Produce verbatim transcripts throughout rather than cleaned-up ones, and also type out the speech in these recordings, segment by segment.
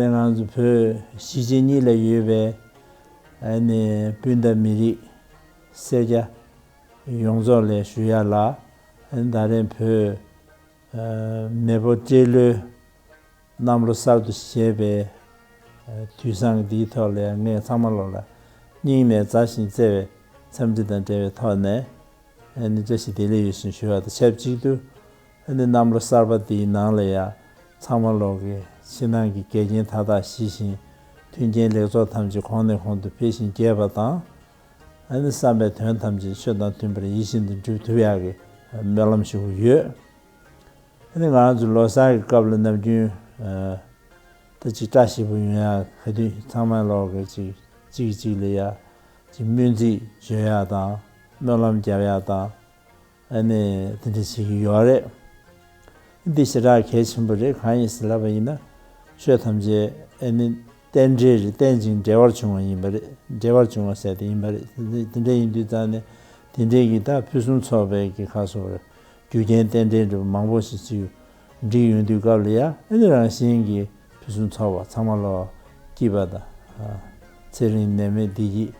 ང་ཚོ་བོད་གཞིས་བྱེས་གཉིས་ལ་ཡོད་པའི་ཨ་ནི་སྤུན་ཟླ་མི་རིགས་སེར་སྐྱ་ཡོངས་རྫོགས་ལ་ཞུ་ཡ་ལ། ཨ་ནི་ད་རེས་བོད་ཨ་མེས་པོ་སྤྲེལ་ལོའི་གནམ་ལོ་གསར་དུ་བཞད་པའི་ཨ་དུས་བཟང་འདིའི་ཐོག་ལ་ངས་ཚང་མ་ལོ་ལ་སྙིང་ནས་མཛའ་ཞིང་བརྩེ་བའི་འཚམས་འདྲི་དང་འབྲེལ་བའི་ཐོག་ནས། ཨ་ནི་བཀྲ་ཤིས་བདེ་ལེགས་ཡོད་ཟེར་ཞུ་བ་དང་ཆབས་ཅིག་ཏུ། ཨ་ནི་གནམ་ལོ་གསར་པ་འདིའི་ནང་ལ་ཡང་ཚང་མ་ལོག་གི་ཕྱི་ནང་གི་འགལ་རྐྱེན་མཐའ་དག་ཞི་ཞིང་། མཐུན་རྐྱེན་ལེགས་ཚོགས་ཐམས་ཅད་གོང་ནས་གོང་དུ་འཕེལ་ཞིང་རྒྱས་པ་དང་། ཨ་ནི་བསམ་པའི་དོན་ཐམས་ཅད་ཆོས་དང་མཐུན་པར་ཡིད་བཞིན་དུ་འགྲུབ་ཐུབ་ཡག་གི་སྨོན་ལམ་ཞུ་གི་ཡོད། ཨ་ནི་ང་རང་ཚོ་ལོ་གསར་གྱི་སྐབས་ལ་ནམ་རྒྱུན་ཨ་ད་ཅིག་བཀྲ་ཤིས་པོ་ཡོང་ཡག་ག་དུས་ཚང་མ་ལོག་གི་ཅིག་གཅིག་གིས་གཅིག་ལ་ཡ་ཅིག་སྨོན་ཚིག་བརྗོད་ཡག་དང་སྨོན་ལམ་རྒྱབ་ཡག་དང་། ཨ་ནི་དེ་འདྲ་བྱེད་ཀྱི་ཡོད་རེད། འདི་ཞེ་དྲག་གལ་ཆེན་པོ་རེད། གང་ཡིན་ཟེར་ལབ་པ་ཡིན་ན། ཆོས་ཐམས་ཅད་ཨ་ནི་རྟེན་འབྲེལ་རེད། རྟེན་ཅིང་འབྲེལ་བར་འབྱུང་བ་ཡིན་པ་རེད། འབྲེལ་བར་འབྱུང་བ་ཟེར་དེ་ཡིན་པ་རེད། དེ་འདྲ་ཡིན་དུས་ཙང་ནས་དེ་འདྲའི་གི་ད་ཕུན་སུམ་ཚོགས་པའི་གི་ཁ་སོ་རེད། རྒྱུ་རྐྱེན་རྟེན་འབྲེལ་འདྲ་པོ་མང་པོ་ཞིག་ཅིག་འགྲིག་ཡོང་དུས་སྐབས་ལ་ཡ། ཨ་ནི་རང་བཞིན་གྱིས་ཕུན་སུམ་ཚོགས་པ་ཚང་མ་ལོ་སྐྱིད་པ་དང་། ཚེ་རིང་ནད་མེད་བདེ་སྐྱིད་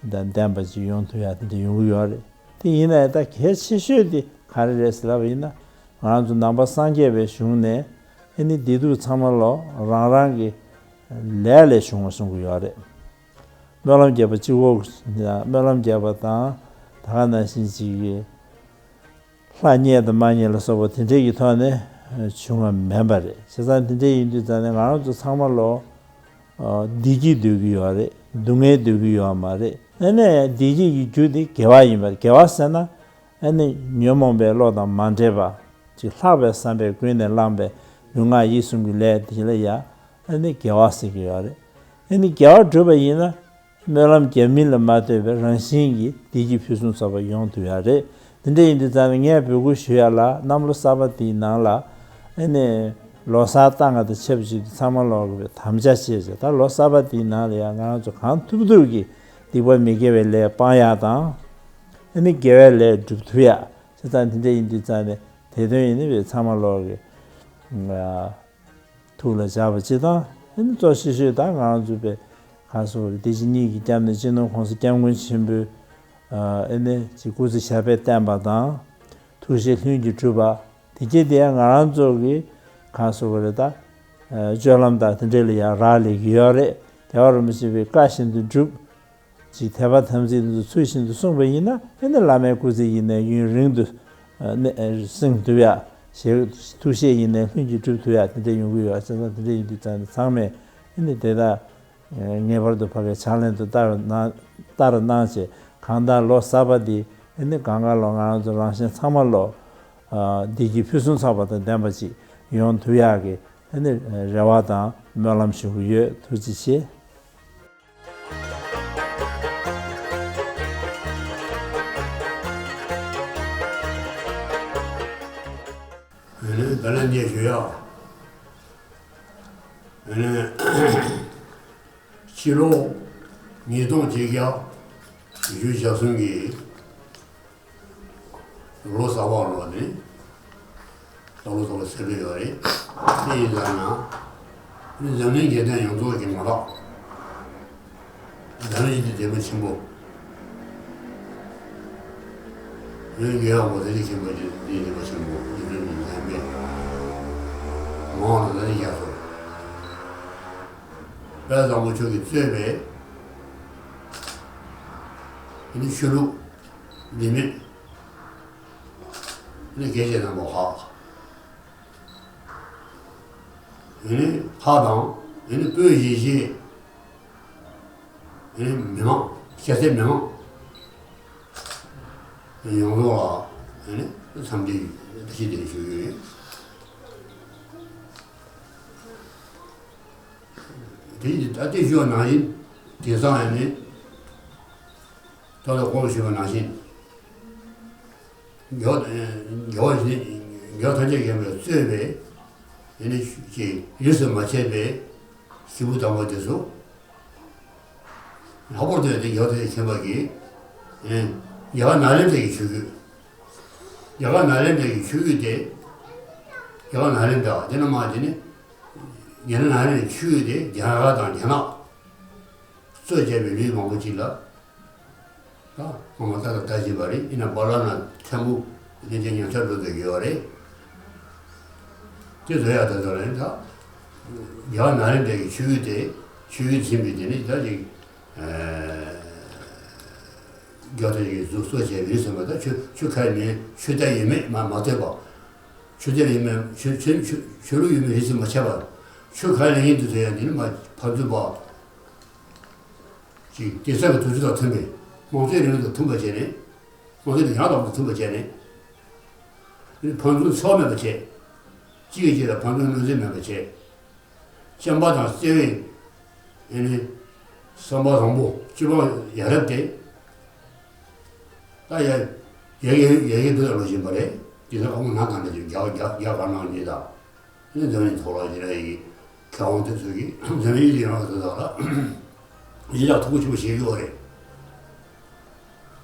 དང་ལྡན་པ་ཅིག་ཡོང་ཐུབ་ཡག་དེ་འདྲ་ཡོང་གི་ཡོད་རེད། དེ་ཡིན་ན་ཡང་ད་གལ་ཆེ་ཤོས་དེ་ག་རེ་རེད་ཟེར་ལབ་པ་ཡིན་ན། ང་རང་ཚོ་ནང་པ་སངས་རྒྱས་པའི་གཞུང་ནས་ཨ་ནི་བདེ་སྡུག་ཚང་མ་ལོ་རང་རང་གི་ལས་ལས་བྱུང་བ་གསུང་གི་ཡོད་རེད། སྨོན་ལམ་རྒྱབ་པ་གཅིག་པོ། སྨོན་ལམ་རྒྱབ་པ་དང་ད་ག་ནང་བཞིན་ཅིག་གི་ལྷ་མཉེས་དང་མ་མཉེས་ལ་སོགས་པ་དེ་འདྲས་ཀྱི་ཐོག་ནས་བྱུང་བ་མིན་པ་རེད། བྱས་ཙང་དེ་འདྲས་ཡིན་དུས་ཙང་ནས་ང་རང་ཚོ་ཚང་མ་ལོ་བདེ་སྐྱིད་འདོད་ཀྱི་ཡོད་རེད། སྡུག་བསྔལ་འདོད་ཀྱི་ཡོད་མ་རེད། ཨ་ནི་བདེ་སྐྱིད་ཀྱི་རྒྱུ་དེ་དགེ་བ་ཡིན་པ་རེད། དགེ་བ་ཟེར་ན་ཨ་ནི་ཉོན་མོངས་པའི་བློ་དང་མ་འདྲེས་པ་ཅིག་ལྷག་པའི་བསམ་པས་ཀུན་ནས་བསླངས་པའི་ལུས་ངག་ཡིད་གསུམ་གྱི་ལས་དེ་ལ་ཡ་ཨ་ནི་དགེ་བ་ཟེར་གྱི་ཡོད་རེད། ཨ་ནི་དགེ་བ་བསྒྲུབས་པ་ཡིན་ན། སྨོན་ལམ་རྒྱབ་མིན་ལ་མ་ལྟོས་པའི་རང་བཞིན་གྱིས་བདེ་སྐྱིད་ཕུན་སུམ་ཚོགས་པ་ཡོང་ཐུབ་ཡག་རེད། དེ་འདྲ་ཡིན་དུས་ཙང་ནས་ངས་འབོད་སྐུལ་ཞུ་ཡག་ལ། གནམ་ལོ་གསར་པ་འདིའི་ནང་ལ་ཨ་ནི་ལོ་གསར་བཏང་བ་དང་ཆབས་ཅིག་ཏུ་ཚང་མ་ལོག་གི་དམ་བཅའ་བྱས་བྱས། ད་ལོ་གསར་པ་འདིའི་ནང་ལ་ཡང་ང་རང་ཚོ་གང་ཐུབ་ཐུབ་ཀྱིས་སྡིག་པ་མི་དགེ་བའི་ལས་སྤང་ཡག་དང་། ཨ་ནི་དགེ་བའི་ལས་སྒྲུབ་ཐུབ་ཡག། བྱས་ཙང་དེ་འདྲ་ཡིན་དུས་ཙང་ནས་དེ་དོན་ཡིན་ན་བས་ཚང་མ་ལོག་གི་ཐུགས་ལ་བཞག་པ་ཅིག་དང་། ཨ་ནི་གཙོ་ཆེ་ཤོས་ད་ང་རང་ཚོ་པའི་གང་སོགས་རེད། དེ་བཞིན་གཉིས་ཀྱི་སྐྱབས་གནས་སྤྱི་ནོར་༸གོང་ས་༸སྐྱབས་མགོན་ཆེན་པོས་ཨ་ནི་ཅིག་སྐུ་ཚེ་ཞབས་པད་བརྟན་པ་དང་། ཐུགས་བཞེད་ལྷུན་གྱིས་གྲུབ་པ། དེ་རྗེས་དེ་ཡང་ང་རང་ཚོ་གི་གང་སོགས་རེད། ད་སྤྱོད་ལམ་དང་དེ་འདྲས་ལ་ཡང་རག་ལས་ཀྱི་ཡོད་རེད། རྒྱལ་བ་རིན་པོ་ཆེ་པའི་བཀའ་བཞིན་དུ་སྒྲུབ། ཅིག་དད་པ་དམ་ཚིག་འདི་ཚོ་ཚུལ་བཞིན་དུ་བསྲུངས་པ་ཡིན་ན། ཨ་ནི་བླ་མའི་སྐུ་ཚེ་ཡིན་ནའི་ཡུན་རིང་དུ་ཨ་ནི་བསྲིང་ཐུབ་ཡག། ཞེས་ཐུགས་བཞེད་ཡིན་ནའི་ལྷུན་གྱིས་གྲུབ་ཐུབ་ཡག་དེ་འདྲ་ཡོང་གི་ཡོད། བྱས་ཙང་དེ་འདྲ་ཡིན་དུས་ཙང་ནས་ཚང་མས་ཨ་ནི་དེ་དག་ངེས་པར་དུ་ཕ་གིའི་ཕྱག་ལེན་དུ་བསྟར་གནང་བསྟར་གནང་བྱས། གང་ལྟར་ལོ་གསར་པ་འདི་ཨ་ནི་གང་ག་ལོ་ང་རང་ཚོ་རང་གཞན་ཚང་མ་ལོ་བདེ་སྐྱིད་ཕུན་སུམ་ཚོགས་པ་དང་ལྡན་པ་ཅིག་ཡོང་ཐུབ་ཡག་གི་ཨ་ནི་རེ་བ་དང་སྨོན་ལམ་ཞུ་གི་ཡོད། ཐུགས་རྗེ་ཆེ། ཨ་ནི་ད་ལན་ངས་ཞུ་ཡག། ཨ་ནི་ཕྱི་ལོ་ཉིས་སྟོང་བརྒྱད་བརྒྱ་བཞི་བཅུ་ཞེ་གསུམ་གྱི་ལོ་གསར་པ་ལོ་ནི་ད་ལོ་ད་ལོ་ཟེར་གྱི་ཡོད་རེད། དེ་ཡིན་ཙང་ན་ནི་འཛམ་གླིང་རྒྱལ་བསྟན་ཡོངས་རྫོགས་ཀྱི་མ་ལག་འཛམ་གླིང་གི་དེ་མ་ཆེན་པོ། ཡོན་རྒྱལ་བ་པོ་དེ་ནི་ཆེན་པོ་ཅིག་འདི་ནི་མ་ཆེན་པོ་འདི་ནི་མི་ལྷན་པས་མང་ལ་ལ་ནི་རྒྱ་སོ། དཔལ་བཟང་པོ་མཆོག་གིས་གཙོས་པའི་ནི་ཆོས་ལུགས་འདི་མེད། ནི་རྒྱལ་སྤྱི་རྣམ་པ་ཁག་ཡིན་ནི་ཁག་དང་། ཡིན་ནི་བོད་གཞིས་བྱེས། ཡིན་ནི་མི་མང་། སྐྱ་སེར་མི་མང་ཡོངས་རྫོགས་ལ་ཡིན་ནི་འཚམས་འདྲི་བཀྲ་ཤིས་བདེ་ལེགས་ཞུ་རྒྱུ་ཡིན། དེ་ད་ལྟའི་ཞུ་བ་ནང་བཞིན་དེང་སང་ཡིན་ནི། ད་ལྟ་གོང་དུ་ཞུས་པ་ནང་བཞིན། རྒྱལ་བ་རྒྱལ་བ་རྒྱལ་བ་ཐམས་ཅད་མཁྱེན་པས་གཙོས་པའི་ཡེ་ནས་ཅིག་ཡིད་སུ་མ་ཆད་པའི་སྐྱེས་བུ་དམ་པ་དེ་ཚོ། ལྷག་པར་དུ་ཡང་དེ་རྒྱལ་བ་ཐམས་ཅད་མཁྱེན་པ་གིས་རྒྱ་གར་ནཱ་ལེནྡྲ་གི་ཆོས་བརྒྱུད། རྒྱ་གར་ནཱ་ལེནྡྲ་གི་ཆོས་བརྒྱུད་དེ། རྒྱ་གར་ནཱ་ལེནྡྲ་དེ་ན་མ་དེ་ནི། ཉེ་ན་ན་རེ་ཆོས་དེ་རྒྱ་གར་དང་རྒྱ་ནག་གཙོས་བྱས་པའི་ལུས་མང་པོ་ཅིག་ལ། ད་ངོ་མ་ལྟ་དང་ལྟ་བཞིན་པ་རེད། ཡིན་ན་པཱ་ལགས་ན་ཕྲན་བུ་གླེང་བྱ་ཉམས་ཆག་འགྲོ་སྡོད་ཀྱི་ཡོད་རེད། དེ་བཟོ་ཡག་ད་ཚོ་ལ་ཡིན་ད། རྒྱ་གར་ན་རེ་འདྲ་གི་ཆོས་དེ་ཆོས་ཟིན་པའི་དེ་ནི་ད་ཅིག་རྒྱ་ཐོས་ཀྱི་གཟུགས་སོགས་བྱས་མིན་ཟེར་བ་དང་ཆོས་ཆོས་ཁ་མིན་ཆོས་དད་ཡོད་མེད་མ་མ་ལྟོས་པ། ཆོས་དད་ཡོད་མེད་ཆོས་ཆོས་ཆོས་ཆོས་ལུགས་ཡོད་མེད་རིས་སུ་མ་ཆད་པ། ཆོས་ཁ་ལེན་ཡིན་དུ་ཟེར་ཡང་འདི་ནི་མ་ཕར་ཚུར་པ། ཅིག་དེང་སང་གི་དུས་ཚོད་དང་མཐུན་པའི་དམངས་གཙོའི་རིང་ལུགས་དང་མཐུན་པ་བྱས་ནས། དམངས་གཙོའི་ཡང་དག་པ་དང་མཐུན་པ་བྱས་ནས། ཕན་ཚུན་ཚོགས་མེད་པ་བྱས། གཅིག་གིས་གཅིག་ལ་ཕན་ཚུན་གནོད་འཚེ་མེད་པ་བྱས། བྱམས་པ་དང་བརྩེ་བའི་ཨེ་ནི་བསམ་པ་བཟང་པོ་སྤྱི་བོ་ཡ་རབས་ཏེ། ད་ཡ་ཡ་ཡ་ཡ་ཡ་འདི་ལ་ལོ་བཞིན་པ་རེད། དེ་ཚོ་ཨ་མ་ན་གང་འདྲ་ཅིག་རྒྱ་རྒྱ་རྒྱ་གར་ནང་ནས་དང་། ཨེ་ནི་འཛམ་གླིང་ཐོག་ལ་ཡིན་ན་ཡི་མཁས་དབང་དེ་ཚོ་གིས་འཛམ་གླིང་ཡིན་ཡང་དེ་དག་ལ་ཡི་དྭགས་ཐུགས་ཁུར་ཆེན་པོ་བྱེད་ཀྱི་ཡོད་རེད།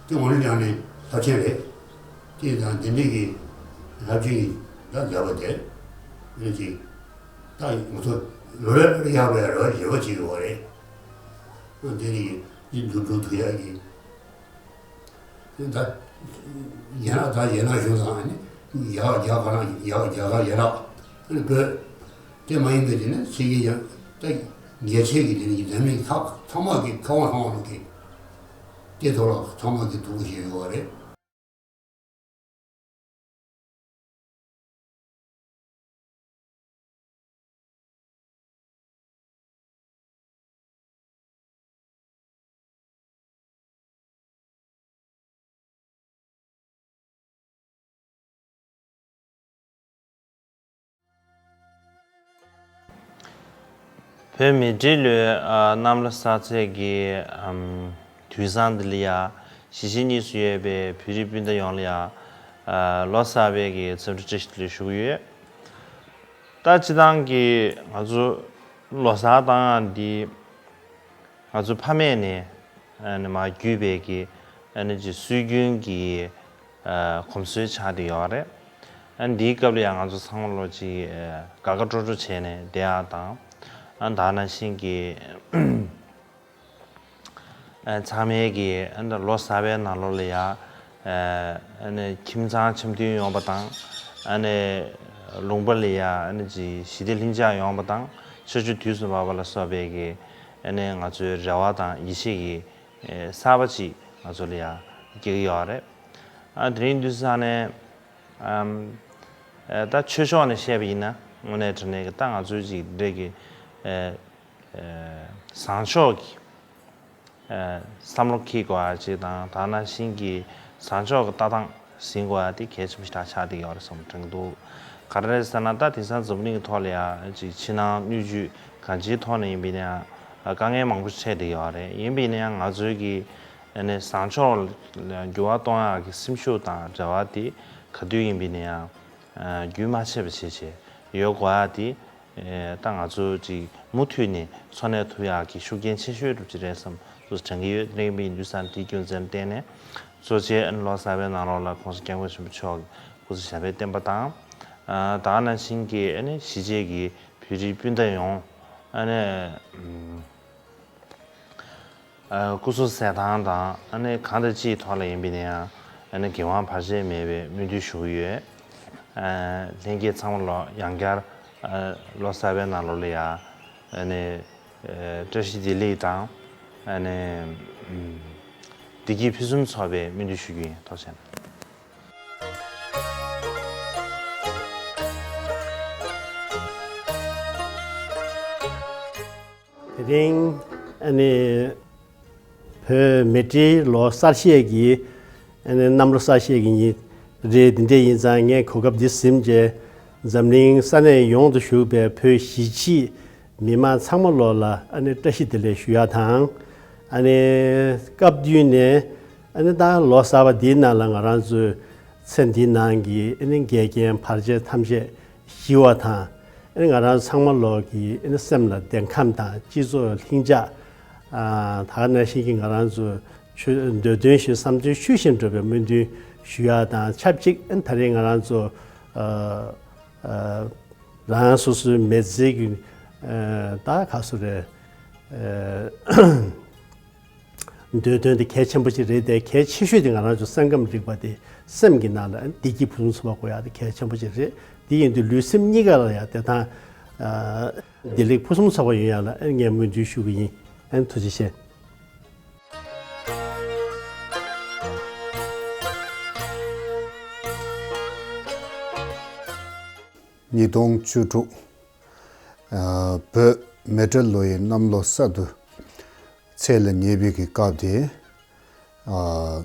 དེ་འོང་ལི་ལང་ནི་ལྷ་ཆེན་རེད། དེ་དང་དེ་འདྲས་ཀྱི་ལྷ་ཆེན་གྱི་ད་མཛད་པ་དེ་ནི་ཅིག་ད་ང་ཚོ་ལོ་རེ་ལོ་རེ་ཡག་པའི་རེ་བ་ཞེ་པོ་བྱེད་ཀྱི་ཡོད་རེད། དེ་ནི་འདི་འགྲུབ་འགྲུབ་ཐུབ་ཡག་གི་དེ་ད་ཡན་ལག་ད་ཡན་ལག་གཞུང་ཚང་ནི་ཡག་རྒྱ་གར་ཡག་རྒྱ་གར་ཡན་ལག་ནི་བོད་དེ་མ་ཡིན་པའི་དེ་ནི་ཚིག་གི་ཡང་ད་རྒྱ་ཆེ་གི་དེ་ནི་འཛམ་གླིང་ཁག་ཚང་མ་གི་ཁ་དབང་ཚང་མ་ལོ་གི་དེ་ཐོག་ལ་ཚང་མ་གི་ཐུགས་ཁུར་བཞེས་ཡོད་རེད། བོད་མི་སྒྲིག་ལོའི་གནམ་ལོ་གསར་ཚེས་ཀྱི་དུས་བཟང་འདི་ལ་ཡ། གཞིས་བྱེས་གཉིས་སུ་ཡོད་པའི་བོད་རིགས་སྤུན་ཟླ་ཡོངས་ལ་ཡ། ལོ་གསར་པའི་གི་འཚམས་འདྲི་བཀྲ་ཤིས་བདེ་ལེགས་ཞུ་གི་ཡོད། ད་སྤྱིར་བཏང་གི་ང་ཚོ་ལོ་གསར་བཏང་ཡག་འདི་ང་ཚོ་ཕ་མེས་ནས་ཨ་ནི་མར་བརྒྱུད་པའི་གི་ཨ་ནི་ཅིག་སྲོལ་རྒྱུན་གྱི་ཨ་གོམས་སྲོལ་ཆགས་བསྡད་ཡོད་རེད། ཨ་ནི་འདིའི་སྐབས་ལ་ཡང་ང་ཚོ་ཚང་མ་ལོ་ཅིག་ཨ་དགའ་དགའ་སྤྲོ་སྤྲོ་བྱས་ནས་བསྡད་ཡག་དང་། ཨ་ནི་ད་ག་ནང་བཞིན་གྱི་ཨ་ཚང་མས་ཀྱི་ཨ་ནི་ལོ་གསར་པའི་ནང་ལོགས་ལ་ཡ། ཨ་ནི་ཁྱིམ་ཚང་འཆམ་མཐུན་ཡོང་བ་དང་། ཨ་ནི་ལུང་པ་ལ་ཡ་ཨ་ནི་ཅིག་ཞི་བདེ་ལྷིང་འཇགས་ཡོང་བ་དང་། ཆར་ཆུ་དུས་སུ་བབས་པ་ལ་སོགས་པའི་གི་ཨ་ནི་ང་ཚོའི་རེ་བ་དང་ཡིད་ཆེས་ཀྱི་ཨ་གསར་པ་ཅིག་ང་ཚོ་ལ་ཡ་སྐྱེ་གི་ཡོད་རེད། ཨ་དེ་རིང་དུས་སང་ནས་ཨམ་ཨ་ད་ཆོས་ཕྱོགས་ནས་བཤད་པ་ཡིན་ན་དངོས་གནས་དྲང་གནས་ཀྱི་ད་ང་ཚོའི་ཅིག་འདྲ་གི་ཨ་ཨ་བཟང་ཕྱོགས་ཀྱི་ཨ་བསམ་བློ་འཁྱེར་དགོས་ཡག་ཅིག་དང་། ད་ག་ནང་བཞིན་གྱི་བཟང་ཕྱོགས་ཀྱི་ལྟ་སྟངས་ཟིན་དགོས་ཡག་དེ་གལ་ཆེན་པོ་ཞེ་དྲག་ཆགས་བསྡད་ཡོད་རེད་བསམ་དྲན་གྱི་འདུག་ག་རེ་རེད་ཟེར་ན། ད་དེང་སང་འཛམ་གླིང་གི་ཐོག་ལ་ཡ་ཅིག་ཕྱི་ནང་སྣོད་བཅུད་གང་ཅིའི་ཐོག་ནས་ཡིན་པ་ཡིན་ན་ཡང་དཀའ་ངལ་མང་པོ་འཕྲད་བསྡད་ཡོད་རེད། ཡིན་པ་ཡིན་ན་ཡང་ང་ཚོའི་གི་ཨ་ནི་བཟང་ཕྱོགས་ལ་འགྱུར་བ་གཏོང་ཡག་གི་སེམས་ཤུགས་དང་རེ་བ་དེ་ག་དུས་ཡིན་པ་ཡིན་ན་ཡང་རྒྱུན་མ་ཆད་པ་བྱས་བྱས་ཡོད་དགོས་ཡག་དེ། ཨེ་ད་ང་ཚོ་ཅིག་མུ་མཐུད་ནས་འཚོ་གནས་ཐུབ་ཡག་གི་ཤུགས་རྐྱེན་ཆེ་ཤོས་འགྲུབ་ཀྱི་རེད་བསམ་སོགས་དྲན་གྱི་ཡོད། དེ་འདྲ་ཡིན་དུས་ཙང་དེའི་རྒྱུ་མཚན་བརྟེན་ནས་གཙོ་ཆེ་ཨ་ནི་ལོ་གསར་པའི་ནང་ལོགས་ལ་༸གོང་ས་༸སྐྱབས་མགོན་ཆེན་པོ་མཆོག་གི་སྐུ་ཚེ་ཞབས་པད་བརྟན་པ་དང་། ཨ་ད་ག་ནང་བཞིན་གྱི་ཨ་ནི་གཞིས་བྱེས་ཀྱི་བོད་རིགས་སྤུན་ཟླ་ཡོངས་ཨ་ནི་ཨ་སྐུ་གཟུགས་གསལ་ཐང་དང་ཨ་ནི་གང་དང་ཅིའི་ཐོག་ལ་ཡིན་པ་ཡིན་ན་ཡང་ཨ་ནི་གེགས་དང་བར་ཆད་མེད་པའི་སྨོན་འདུན་ཞུ་གི་ཡོད། ཨ་ལྷན་རྒྱས་ཚང་མ་ལོ་ཡང་བསྐྱར་ཨ་ལོ་གསར་པའི་ནང་ལོགས་ལ་ཡ་ཨ་ནི་ཨ་བཀྲ་ཤིས་བདེ་ལེགས་དང་ཨ་ནི་ཨམ་བདེ་སྐྱིད་ཕུན་སུམ་ཚོགས་པའི་སྨོན་འདུན་ཞུ་རྒྱུ་ཡིན། ཐུགས་རྗེ་ཆེ། དེ་རིང་ཨ་ནི་བོད་མེ་ཊིག་ལོ་གསར་བཞད་ཀྱི་ཨ་ནི་གནམ་ལོ་གསར་བཞད་ཀྱི་ཉིན་རེད། འདི་འདྲ་ཡིན་ཙང་ངས་གོ་སྐབས་འདི་ཟིན་བྱས་འཛམ་གླིང་ས་གནས་ཡོངས་སུ་བཞུགས་པའི་བོད་གཞིས་བྱེས་མི་མང་ཚང་མ་ལོགས་ལ་ཨ་ནི་བཀྲ་ཤིས་བདེ་ལེགས་ཞུ་ཡག་དང་། ཨ་ནི་སྐབས་བསྟུན་ནས་ཨ་ནི་ད་ལོ་གསར་པ་འདིའི་ནང་ལ་ང་རང་ཚོའི་ཚེ་འདིའི་ནང་གི་ཨ་ནི་འགལ་རྐྱེན་བར་ཆད་ཐམས་ཅད་ཞི་བ་དང་། ཨ་ནི་ང་རང་ཚང་མ་ལོག་གི་ཨ་ནི་སེམས་ལ་བདེ་ཁམས་དང་སྤྱི་ཚོགས་ལྷིང་འཇགས། ཨ་ད་ག་ནང་བཞིན་གྱི་ང་རང་ཚོ་ཆོས་འདོད་དོན་བཞིན་བསམ་དོན་ཆོས་བཞིན་འགྲུབ་པའི་སྨོན་འདུན་ཞུ་ཡག་དང་ཆབས་ཅིག་ཨ་ནི་ད་རེས་ང་རང་ཚོ་ཨ་ཨ་རང་སོ་སོའི་མི་ཚེ་གི་ ད་ག་སུ་རེད། འདོད་དོན་དེ་གལ་ཆེན་པོ་ཞིག་རེད་དེ། གལ་ཆེ་ཤོས་དེ་ང་རང་ཚོ་སེམས་ཁམས་རིག་པ་དེ། སེམས་ཀྱི་ནང་ལ་བདེ་སྐྱིད་ཕུན་སུམ་ཚོགས་པ་དགོས་ཡག་དེ་གལ་ཆེན་པོ་ཞིག་རེད། དེ་ཡིན་དུས་ལུས་སེམས་གཉིས་ཀ་ལ་ཡང་བདེ་ཐང་བདེ་ལེགས་ཕུན་སུམ་ཚོགས་པ་ཡོང་ཡག་ལ་ངས་སྨོན་འདུན་ཞུ་གི་ཡིན། ཐུགས་རྗེ་ཆེ། ཉིས་སྟོང་བཅུ་དྲུག་བོད་མེ་སྤྲེལ་ལོ་ཡི་གནམ་ལོ་གསར་དུ་ཚེས་ལ་ཉེ་བའི་གི་སྐབས་དེ།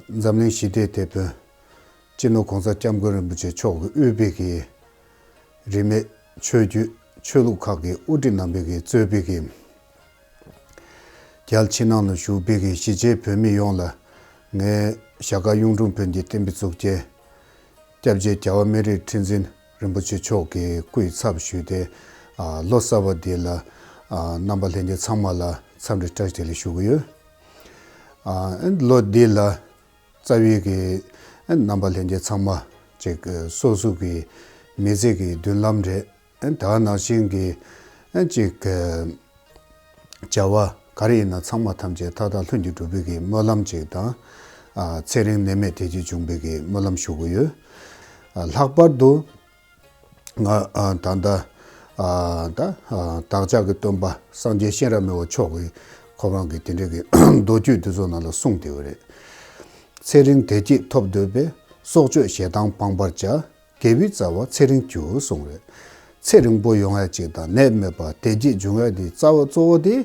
འཛམ་གླིང་ཞི་བདེའི་དེད་དཔོན་སྤྱི་ནོར་༸གོང་ས་༸སྐྱབས་མགོན་རིན་པོ་ཆེ་མཆོག་གིས་དབུས་པའི་གི་རིས་མེད་ཆོས་བརྒྱུད་ཆོས་ལུགས་ཁག་གི་དབུ་ཁྲིད་རྣམ་པའི་གིས་གཙོས་པའི་གི་རྒྱལ་ཕྱི་ནང་ལ་བཞུགས་པའི་གི་གཞིས་བྱེས་བོད་མི་ཡོངས་ལ། ངས་ཞྭ་དཀར་གཡུང་དྲུང་བོན་གྱི་བསྟན་པའི་གཙུག་རྒྱན་སྐྱབས་རྗེ་རྒྱལ་བ་སྨན་རིའི་ཁྲི་འཛིན་རིན་པོ་ཆེ་མཆོག་གི་སྐུའི་ཚབ་ཞུས་ཏེ། ལོ་གསར་པ་འདི་ལ་རྣམ་པ་ལྷན་རྒྱས་ཚང་མ་ལ་འཚམས་འདྲི་བཀྲ་ཤིས་བདེ་ལེགས་ཞུ་གི་ཡོད། ལོ་འདི་ལ་རྩ་བའི་གི་རྣམ་པ་ལྷན་རྒྱས་ཚང་མ་ཅིག་སོ་སོ་གི་མི་ཚེ་གི་མདུན་ལམ་རེད། ད་ག་ནང་བཞིན་གི་ཅིག་བྱ་བ་ག་རེ་ཡིན་ན་ཚང་མ་ཐམས་ཅད་མཐའ་དག་ལྷུན་གྱིས་གྲུབ་པའི་གི་སྨོན་ལམ་ཅིག་དང་། ཚེ་རིང་ནད་མེད་བདེ་སྐྱིད་འབྱུང་བའི་གི་སྨོན་ལམ་ཞུ་གི་ཡོད། ལྷག་པར་དུ་ང་ད་ལྟ་ད་བདག་ཅག་གི་སྟོན་པ་སངས་རྒྱས་གཤེན་རབ་མི་བོ་མཆོག་གིས་ཁོ་རང་གི་དེ་འདྲའི་གི་མདོ་རྒྱུད་འདི་ཚོ་ནང་ལ་གསུངས་བསྡད་ཡོད་རེད། ཚེ་རིང་བདེ་སྐྱིད་ཐོབ་འདོད་པས། སྲོག་གཅོད་ཞེ་སྡང་སྤང་བར་བྱ། དགེ་བའི་རྩ་བ་ཚེ་རིང་རྒྱུ་གསུངས་རེད། ཚེ་རིང་པོ་ཡོང་ཡ་ཅིག་དང་ནད་མེད་པ་བདེ་སྐྱིད་འབྱུང་ཡ་དེ་རྩ་བ་གཙོ་བོ་དེ་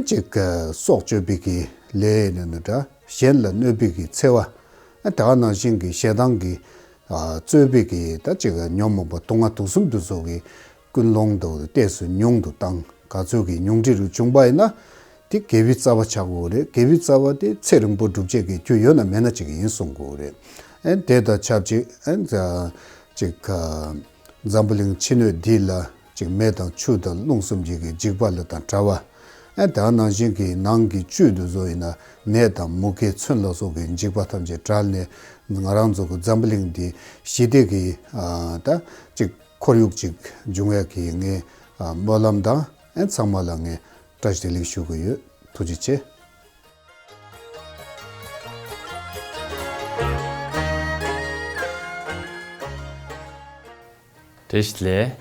ཅིག་སྲོག་གཅོད་པའི་གི་ལས་ནི་ནི་འདྲ། གཞན་ལ་གནོད་པའི་གི་འཚེ་བ། ད་ག་ནང་བཞིན་གི་ཞེ་སྡང་གི་གཙོས་པའི་གི་ད་ཅིག་ཉོན་མོངས་པ་སྡུག་བསྔལ་དུག་གསུམ་དེ་ཚོ་གི་ཀུན་སློང་དུ་ཏོག་ཙམ་ཉུང་དུ་བཏང་། ག་ཚོད་ཀྱི་ཉུང་འཕྲི་རུ་བྱུང་པ་ཡིན་ན། དེ་དགེ་བའི་རྩ་བ་ཆགས་དགོས་རེད། དགེ་བའི་རྩ་བ་དེ་ཚེ་རིང་པོ་སྒྲུབ་བྱེད་ཀྱི་རྒྱུ་ཡོད་ན་མེད་ན་ཅིག་ཡིན་གསུང་དགོས་རེད། ཨན་དེ་དང་ཆབས་ཅིག་ཨན་ཅིག་འཛམ་བུ་གླིང་ཕྱི་སྣོད་འདི་ལ་ཅིག་མེ་དང་ཆུ་དང་རླུང་གསུམ་གྱི་གི་འཇིགས་པ་ལ་དང་བྲལ་བ། ཨན་དེ་ནང་བཞིན་གྱི་ནང་གི་བཅུད་དུ་བཟོ་ཡིན་ན་ནད་དང་མུ་གེ་མཚོན་ལ་སོགས་ཀྱི་འཇིགས་པ་ཐམས་ཅད་བྲལ་ནས་ང་རང་ཚོ་གི་འཛམ་བུ་གླིང་འདི་ཞི་བདེ་གི་ད་ཅིག་ཁོར་ཡུག་ཅིག་འབྱུང་ཡ་གི་ངའི་སྨོན་ལམ་དང་ཨན་ཚང་མ་ལ་ངས་བཀྲ་ཤིས་བདེ་ལེགས་ཞུ་གི་ཡོད། ཐུགས་རྗེ་ཆེ། བཀྲ་ཤིས་བདེ་ལེགས།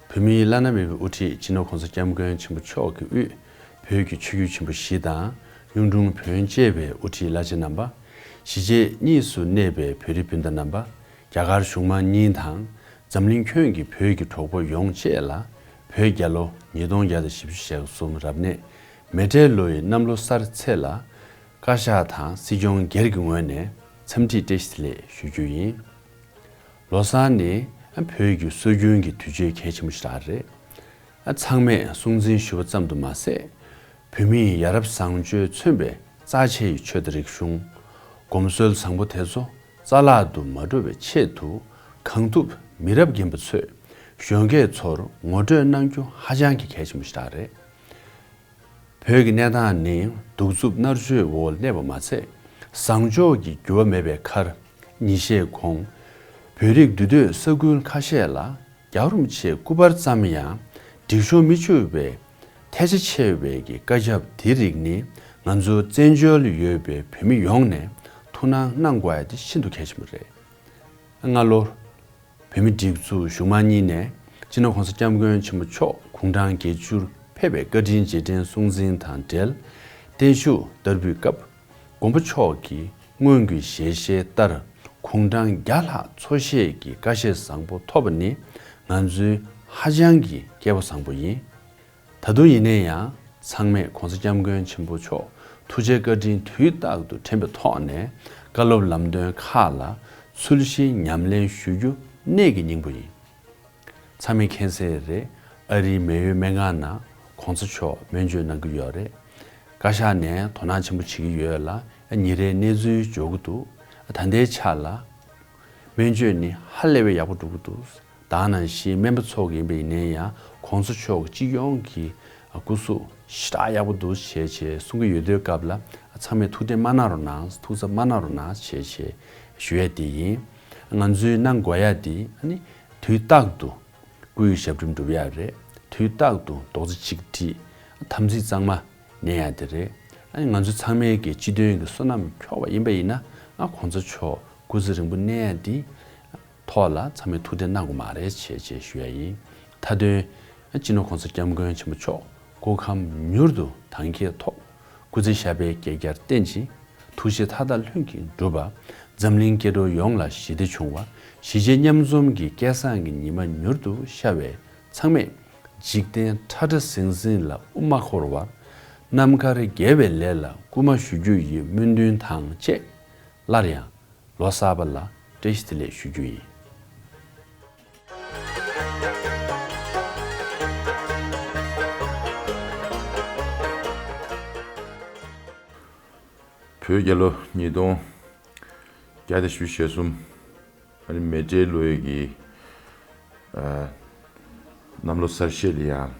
བོད་མིའི་བླ་ན་མེད་པའི་དབུ་ཁྲིད་སྤྱི་ནོར་༸གོང་ས་༸སྐྱབས་མགོན་ཆེན་པོ་མཆོག་གི་དབུས་བོད་ཀྱི་ཆོས་བརྒྱུད་ཆེན་པོ་བཞི་དང་གཡུང་དྲུང་བོན་བཅས་པའི་དབུ་ཁྲིད་བླ་ཆེན་རྣམ་པ། གཞིས་བྱེས་གཉིས་སུ་གནས་པའི་བོད་རིགས་སྤུན་ཟླ་རྣམ་པ། རྒྱ་གར་གཞུང་མང་གཉིས་དང་འཛམ་གླིང་ཁྱོན་གྱི་བོད་ཀྱི་གྲོགས་པོ་ཡོངས་བཅས་ལ་བོད་རྒྱལ་ལོ་ཉིས་སྟོང་བརྒྱ་དང་བཞི་བཅུ་ཞེ་གསུམ་རབ་གནས་མེ་སྤྲེལ་ལོ་ཡི་གནམ་ལོ་གསར་ཚེས་ལ་བཀའ་ཤག་དང་སྲིད་སྐྱོང་སྒེར་གྱི་ངོས་ནས་འཚམས་འདྲི་བཀྲ་ཤིས་བདེ་ལེགས་ཞུ་རྒྱུ་ཡིན། ལོ་གསར་ནི་བོད་ཀྱི་སྲོལ་རྒྱུན་གྱི་དུས་ཆེན་གལ་ཆེན་པོ་ཞིག་རེད། ཚང་མས་སྲུང་བརྩི་ཞུ་བ་ཙམ་དུ་མ་ཟད། བོད་མིའི་ཡ་རབས་བཟང་སྤྱོད་མཚོན་པའི་རྩ་ཆེ་བའི་ཆོས་དང་རིག་གཞུང་། གོམས་སྲོལ་བཟང་པོ་དེ་ཚོ་རྩ་བརླག་ཏུ་མ་འགྲོ་བའི་ཆེད་དུ་གང་ཐུབ་མི་རབས་རྒན་པ་ཚོས་གཞོན་སྐྱེས་ཚོར་ངོ་སྤྲོད་གནང་རྒྱུ་ཧ་ཅང་གི་གལ་ཆེན་པོ་ཞིག་རེད། བོད་ཀྱི་གནས་སྟངས་ནི་གདུག་རྩུབ་མནར་གཅོད་འོག་གནས་པ་མ་ཚད། བཟང་ཕྱོགས་ཀྱི་འགྱུར་བ་མེད་པའི་ཁར། ཉིན་ཤས་གོང་། བོད་རིགས་འདུས་སྡོད་ས་ཁུལ་ཁ་ཤས་ལ་རྒྱལ་བ་རིན་པོ་ཆེའི་སྐུ་པར་བརྩམས་ཡང་། སྒྲིག་སྦྱོར་མི་བཅུ་བའི་ཐལ་ཆ་ཆེ་བའི་གི་བཀའ་ཁྱབ་དེ་རིགས་ནི་ང་ཚོ་བཙན་བྱོལ་ཡོད་པའི་བོད་མི་ཡོངས་ནས་ཐུགས་སྣང་གནང་དགོས་ཡ་དེ་ཤིན་ཏུ་གལ་ཆེན་པོ་རེད། སྔ་ལོར། བོད་མིའི་སྒྲིག་འཛུགས་གཞུང་མང་གཉིས་ནས་སྤྱི་ནོར་༸གོང་ས་༸སྐྱབས་མགོན་ཆེན་པོ་མཆོག་དགུང་གྲངས་བརྒྱད་ཅུར་ཕེབས་པའི་བཀའ་དྲིན་རྗེས་དྲན་སྲུང་བརྩི་དང་འབྲེལ། བརྟན་བཞུགས་བསྟར་འབུལ་སྐབས། མགོན་པོ་མཆོག་གིས་སྔོན་གྱི་ཞལ་བཞེས་ལྟར་དགུང་གྲངས་བརྒྱ་ལྷག་འཚོ་གཞེས་ཀྱི་བཀའ་བཞེས་བཟང་པོ་ཐོབ་པ་ནི་ང་ཚོའི་ཧ་ཅང་གི་སྐལ་བ་བཟང་པོ་ཡིན། ད་དུང་ཡིན་ན་ཡང་ཚང་མས་༸གོང་ས་༸སྐྱབས་མགོན་ཆེན་པོ་མཆོག་ཐུགས་རྗེ་བཀའ་དྲིན་དུས་རྟག་ཏུ་དྲན་པའི་ཐོག་ནས་བཀའ་སློབ་ལམ་སྟོན་ཁག་ལ་ཚུལ་བཞིན་ཉམས་ལེན་ཞུ་རྒྱུ་གནད་ཀྱི་སྙིང་པོ་ཡིན། ཚང་མས་མཁྱེན་གསལ་རེད། ཨ་རིའི་མེ་ཡོད་སྨན་ཁང་ནང་༸གོང་ས་མཆོག་སྨན་བཅོས་གནང་གི་ཡོད་རེད། བཀའ་ཤག་ནས་དོ་སྣང་ཆེན་པོ་བྱེད་ཀྱི་ཡོད་ལ་ཉིན་རེའི་གནས་ཚུལ་འབྱོར་གྱི་འདུག་ད་ལྟའི་ཆ་ལ་སྨན་བཅོས་ནི་ཧ་ལས་པའི་ཡག་པོ་འགྲོ་གི་འདུག་ད་ག་ནང་བཞིན་སྨན་པ་ཚོ་ཡིན་པ་ཡིན་ནའི་ཡང་༸གོང་ས་མཆོག་སྤྱི་ཡོངས་ཀྱི་སྐུ་གཟུགས་ཞེ་དྲག་ཡག་པོ་འདུག་བྱས་བྱས་གསུང་གི་ཡོད་དུས་སྐབས་ལ་ཚང་མས་ཐུགས་དྲན་མ་གནང་རོགས་གནང་། ཐུགས་འཚབ་མ་གནང་རོགས་གནང་བྱས་བྱས་ཞུ་ཡས་དེ་ཡིན། ང་ཚོའི་གནང་དགོས་ཡ་དེ་ཨ་ནི་དུས་རྟག་ཏུ་སྐུའི་ཞབས་རིམ་སྒྲུབ་ཡ་རེད། དུས་རྟག་ཏུ་རྡོག་རྩ་གཅིག་སྒྲིལ། དམ་ཚིག་གཙང་མ་གནས་ཡ་དེ་རེད། ཨ་ནི་ང་ཚོ་ཚང་མའི་གི་སྤྱི་དོན་གྱི་བསོད་ནམས་འཁྱོག་པ་ཡིན་པ་ཡིན་ན། ཨ་གོང་ས་མཆོག་སྐུ་ཚེ་རིང་པོ་གནས་ཡ་འདི་ཐོག་ལ་ཚང་མས་ཐུགས་ཁྲལ་གནང་དགོས་མ་རེད་ཅེས་ཅེས་ཞུ་ཡ་ཡིན། མཐའ་དོན། སྤྱི་ནོར་༸གོང་ས་༸སྐྱབས་མགོན་ཆེན་པོ་མཆོག་སྐུ་ཁམས་མྱུར་དུ་དྭངས་ཁྱེད་ཐོབ། སྐུ་ཚེ་ཞབས་པད་བསྐལ་བརྒྱར་བརྟན་ཅིང་། ཐུགས་བཞེད་མཐའ་དག་ལྷུན་གྱིས་འགྲུབ་པ། འཛམ་གླིང་སྐྱེ་འགྲོ་ཡོངས་ལ་ཞི་བདེ་འབྱུང་བ། གཞིས་བྱེས་མཉམ་འཛོམས་ཀྱི་སྐལ་བཟང་གི་ཉི་མ་མྱུར་དུ་ཤར་བའི་ཚང་མས། འཇིག་རྟེན་ཁྲ་ཁྲ་ཟིང་ཟིང་ལ་དབུ་མ་འཁོར་བར། རྣམ་དཀར་དགེ་བའི་ལས་ལ་སྐུལ་མ་ཞུ་རྒྱུ་ཡི་སྨོན་འདུན་དང་བཅས། སླར་ཡང་ལོ་གསར་པ་ལ་བཀྲ་ཤིས་བདེ་ལེགས་ཞུ་རྒྱུ་ཡིན། བོད་རྒྱལ་ལོ་ཉིས་སྟོང་བརྒྱ་དང་བཞི་བཅུ་ཞེ་གསུམ། ཨ་ནི་མེ་སྤྲེལ་ལོའི་གི་ཨ་གནམ་ལོ་གསར་བཞད་ལ་ཡང་།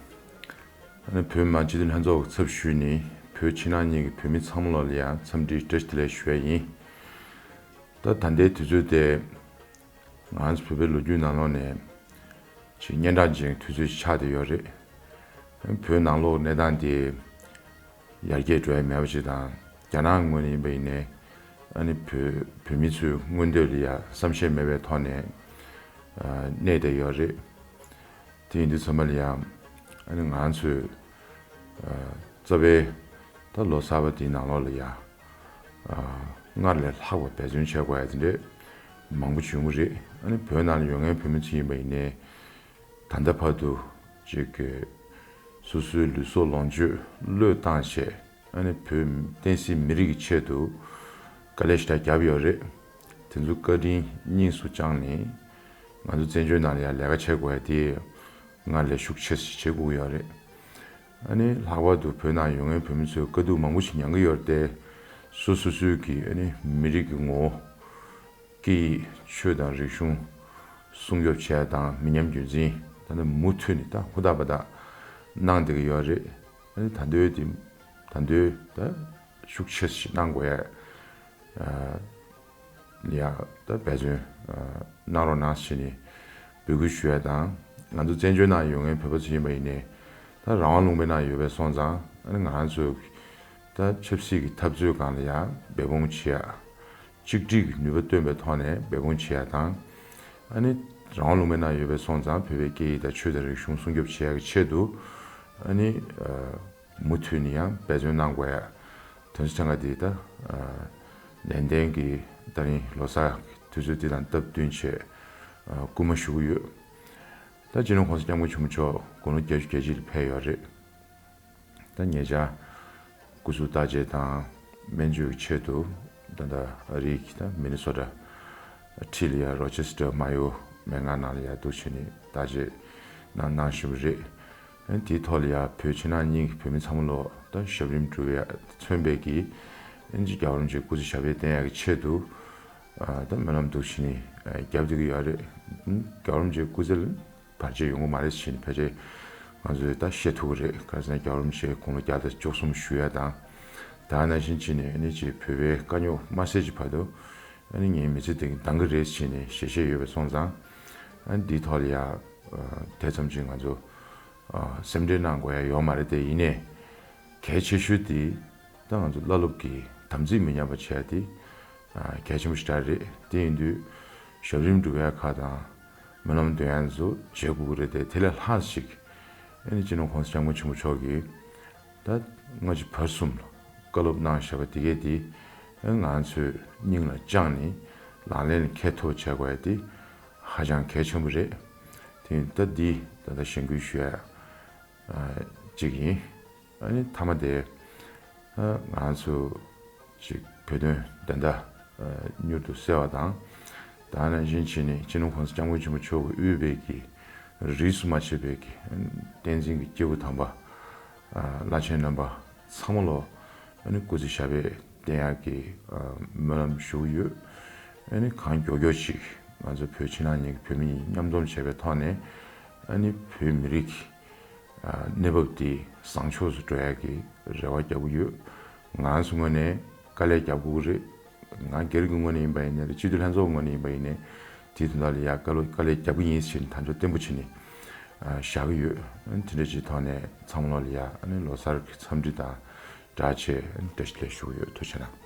ཨ་ནི་བོད་མི་མང་སྤྱི་འཐུས་ལྷན་ཚོགས་ཀྱི་ཚབ་ཞུས་ནས་བོད་ཕྱི་ནང་གཉིས་ཀྱི་བོད་མི་ཚང་མ་ལོ་ལ་ཡང་འཚམས་འདྲི་བཀྲ་ཤིས་བདེ་ལེགས་ཞུ་ཡ་ཡིན། ད་ད་ལྟའི་དུས་ཚོད་དེ་ང་ཚོ་བོད་པའི་ལོ་རྒྱུས་ནང་ལོགས་ནས་ཅིག་སྙན་གྲགས་ཅན་གྱི་དུས་ཚོད་ཅིག་ཆགས་བསྡད་ཡོད་རེད། བོད་ནང་ལོགས་གནས་སྟངས་དེ་ཡར་རྒྱས་འགྲོ་ཡ་མེད་པ་ཅིག་དང་། རྒྱ་ནག་ངོས་ནས་ཡིན་པ་ཡིན་ནའི་ཨ་ནི་བོད་བོད་མི་ཚོའི་མངོན་འདོད་ལ་ཡ་བསམ་ཤེས་མེད་པའི་ཐོག་ནས་ཨ་གནས་བསྡད་ཡོད་རེད། དེ་ཡིན་དུས་ཚང་མ་ལ་ཡ་ཨ་ནི་ང་ཚོས་ཨ་རྩ་བའི་ད་ལོ་གསར་པ་དེའི་ནང་ལོགས་ལ་ཡ་ཨ་སྔར་ལས་ལྷག་པ་འབད་བརྩོན་བྱེད་དགོས་ཡ་དེ་འདྲས་མང་པོ་བྱུང་གི་རེད། ཨ་ནི་བོད་ནང་ལ་ཡོད་མཁན་བོད་མི་ཚོ་ཡིན་པ་ཡིན་ནའི། ད་ལྟ་བར་དུ་ཅིག་གི་སོ་སོའི་ལུས་སྲོག་ལོངས་སྤྱོད་བློས་བཏང་བྱས། ཨ་ནི་བོད་བསྟན་སྲིད་མི་རིགས་ཀྱི་ཆེད་དུ་དཀའ་ལས་ཞེ་དྲག་བརྒྱབ་ཡོད་རེད། དེ་ཚོ་བཀའ་དྲིན་སྙིང་སུ་བཅངས་ནས་ང་ཚོ་བཙན་བྱོལ་ནང་ལ་ཡང་ལས་ཀ་བྱེད་དགོས་ཡ་དེ་སྔར་ལས་ཤུགས་ཆེ་ཞིག་བྱེད་དགོས་ཀྱི་ཡོད་རེད། ཨ་ནི་ལྷག་པར་དུ་བོད་ནང་ཡོད་མཁན་བོད་མི་ཚོས་དཀའ་སྡུག་མང་པོ་ཞིག་མྱངས་ཀྱི་ཡོད་རེད་དེ། སོ་སོ་སོའི་གི་ཨ་ནི་མི་རིགས་ཀྱི་ངོ་བོ། སྐད་ཡིག་ཆོས་དང་རིག་གཞུང་སྲུང་སྐྱོབ་བྱས་དང་མི་ཉམས་རྒྱུན་འཛིན་ད་ནི་མུ་མཐུད་ནས་ད་ཧུར་ཐག་པ་ཐག་གནང་བསྡད་ཀྱི་ཡོད་རེད། ཨ་ནི་ད་འདོད་དེ་ད་འདོད་ད་ཤུགས་ཆེ་ཞིག་གནང་དགོས་ཡ་ཡ་ད་འབད་བརྩོན་གནང་རོགས་གནང་ཞེས་ནས་འབོད་སྐུལ་ཞུ་ཡ་དང་། ང་ཚོ་བཙན་བྱོལ་ནང་ཡོད་མཁན་བོད་པ་ཚོ་ཡིན་པ་ཡིན་ནའི་ད་རང་དབང་ལུང་པའི་ནང་ཡོད་པའི་སོང་ཙང་ཨ་ནི་ང་ཚོ་ད་ཆབ་སྲིད་ཀྱི་འཐབ་རྩོད་སྒང་ལ་ཡང་འབད་འབུངས་བྱེད་ཡ། གཅིག་སྒྲིལ་གྱི་ནུས་པ་བཏོན་པའི་ཐོག་ནས་འབད་འབུངས་བྱེད་ཡ་དང་། ཨ་ནི་རང་དབང་ལུང་པའི་ནང་ཡོད་པའི་སོང་ཙང་བོད་པའི་སྐད་ཡིག་དང་ཆོས་དང་རིག་གཞུང་སྲུང་སྐྱོབ་བྱེད་ཡ་གི་ཆེད་དུ་ཨ་ནི་མུ་མཐུད་ནས་ཡང་འབད་བརྩོན་གནང་དགོས་ཡ། དོན་ཚན་ལྔ་འདི་ད་ནན་ཏན་གྱིས་ད་རིང་ལོ་གསར་དུས་ཚོད་འདི་དང་སྟབས་བསྟུན་བྱས་སྐུལ་མ་ཞུ་གི་ཡོད། ད་སྤྱི་ནོར་༸གོང་ས་༸སྐྱབས་མགོན་ཆེན་པོ་མཆོག་དགུང་ལོ་བརྒྱད་ཅུ་གྱ་གཅིག་ལ་ཕེབས་ཡོད་རེད། ད་ཉེ་ཆར་སྐུ་གཟུགས་བརྟག་དཔྱད་དང་སྨན་བཅོས་ཀྱི་ཆེད་དུ་ད་ལྟ་ཨ་རིའི་ད་མི་ནི་སོ་ཊ་འཁྲིས་ལ་ཡ་རོ་ཆེ་སི་ཊར་མ་ཡོ་སྨན་ཁང་ནང་ལ་ཡ་འདུག་བྱས་ནས་བརྟག་དཔྱད་གནང་གནང་བཞིན་པ་རེད། ཨ་ནི་དེའི་ཐོག་ལ་ཡ་བོད་ཕྱི་ནང་གཉིས་ཀྱི་བོད་མི་ཚང་མ་ལོ་ད་ཞབས་རིམ་སྒྲུབ་ཡ་མཚོན་པའི་གི་ཨ་ནི་རྒྱལ་བ་རིན་པོ་ཆེའི་སྐུ་ཚེ་ཞབས་པད་བརྟན་ཡ་གི་ཆེད་དུ་ཨ་ད་སྨོན་ལམ་འདུག་བྱས་ནས་ཨ་རྒྱབ་བསྡད་ཀྱི་ཡོད་རེད། ཨ་ནི་རྒྱལ་བ་རིན་པོ་ཆེའི་སྐུ་ཚེ་ལ་བར་ཆད་ཡོང་གི་མ་རེད་ཟེར་ནས་ཕལ་ཆེར་ང་ཚོས་ད་བཤད་ཐུབ་ཀྱི་རེད། ག་རེ་ཟེར་ན་རྒྱལ་བ་རིན་པོ་ཆེ་དགུང་ལོ་བརྒྱ་དང་བཅུ་གསུམ་བཞུགས་ཡ་དང་། ད་ནང་བཞིན་བྱས་ནས་ཨ་ནི་ཅིག་བོད་པའི་དཀའ་རྙོག་མ་སེལ་གྱི་བར་དུ་ཨ་ནི་ངའི་མི་ཚེ་འདི་འདང་གི་རེད་ཟེར་ནས་ཞལ་བཞེས་ཡོད་པ་སོང་ཙང་། ཨ་ནི་འདིའི་ཐོག་ལ་ཡ་དེ་ཙམ་ཅིག་ང་ཚོ་སེམས་ཁྲལ་གནང་དགོས་ཡ་ཡོད་མ་རེད་དེ། ཡིན་ནའི་གལ་ཆེ་ཤོས་དེ་ད་ང་ཚོ་བླ་སློབ་ཀྱི་དམ་ཚིག་མི་ཉམས་པ་བྱས་ཏེ། གལ་ཆེན་པོ་ཞེ་དྲག་རེད། དེ་ཡིན་དུས་ཞབས་རིམ་སྒྲུབ་ཡ་ཁག་དང་སྨོན་ལམ་འདོན་ཡ་ཚོ་བྱེད་དགོས་ཀྱི་རེད་དེ། དེ་ལས་ལྷག་ཅིག་ཨ་ནི་སྤྱི་ནོར་༸གོང་ས་༸སྐྱབས་མགོན་ཆེན་པོ་མཆོག་གིས་ད་སྔ་ཕྱི་བར་གསུམ་ལ་བཀའ་སློབ་གནང་བཞག་པ་དེ་གས་དེ་ང་ཚོས་སྙིང་ལ་བཅངས་ནས་ལག་ལེན་ལ་འཁེལ་ཐུབ་བྱེད་དགོས་ཡ་དེ་ཧ་ཅང་གལ་ཆེན་པོ་རེད། དེ་ཡིན་ད་འདི་ད་ལྟ་གཞེན་སྐུལ་ཞུ་ཡ་གཅིག་ཡིན། ཨ་ནི་མཐའ་མ་དེ་ཨ་ང་ཚོ་ཅིག་བོད་དོན་བདེན་མཐའ་ཨ་མྱུར་དུ་གསལ་བ་དང་། ད་ནང་བཞིན་བྱས་ནས་སྤྱི་ནོར་༸གོང་ས་༸སྐྱབས་མགོན་ཆེན་པོ་མཆོག་གིས་དབུས་པའི་གི་རིས་སུ་མ་ཆད་པའི་གི་བསྟན་འཛིན་གྱི་སྐྱེས་བུ་དམ་པ་ཨ་བླ་ཆེན་རྣམ་པ་ཚང་མ་ལོ་ཨ་ནི་སྐུ་ཚེ་ཞབས་པད་བརྟན་ཡག་གི་ཨ་སྨོན་ལམ་ཞུ་གི་ཡོད། ཨ་ནི་གང་མགྱོགས་མགྱོགས་ཅིག་ང་ཚོ་བོད་ཕྱི་ནང་གཉིས་ཀྱི་བོད་མི་གཉིས་མཉམ་འཛོམས་བྱས་པའི་ཐོག་ནས་ཨ་ནི་བོད་མི་རིགས་ཀྱི་ཨ་གནས་བབ་དེ་བཟང་ཕྱོགས་སུ་འགྲོ་ཡག་གི་རེ་བ་རྒྱག་གི་ཡོད། ང་ཚོ་ངོས་ནས་དཀའ་ལས་རྒྱབ་དགོས་ཀྱི་རེད། ང་སྒེར་གྱི་ངོས་ནས་ཡིན་པ་ཡིན་ནའི་རེད། སྤྱི་འཐུས་ལྷན་ཚོགས་ངོས་ནས་ཡིན་པ་ཡིན་ནའི་དེའི་དོན་དག་ལ་ཡ་དཀའ་ལས་དཀའ་ལས་རྒྱབ་ཀྱི་ཡིན་ཟེར་ནས་ད་ཆ་བརྟན་པོ་བྱས་ནས་ བཞག་གི་ཡོད། དེ་འདྲ་ཅིག་ཐོག་ནས་ཚང་མ་ལོ་ལ་ཡ་ལོ་གསར་གྱི་འཚམས་འདྲི་དང་སྦྲགས་བྱས་བཀྲ་ཤིས་བདེ་ལེགས་ཞུ་གི་ཡོད། ཐུགས་རྗེ་གནང་།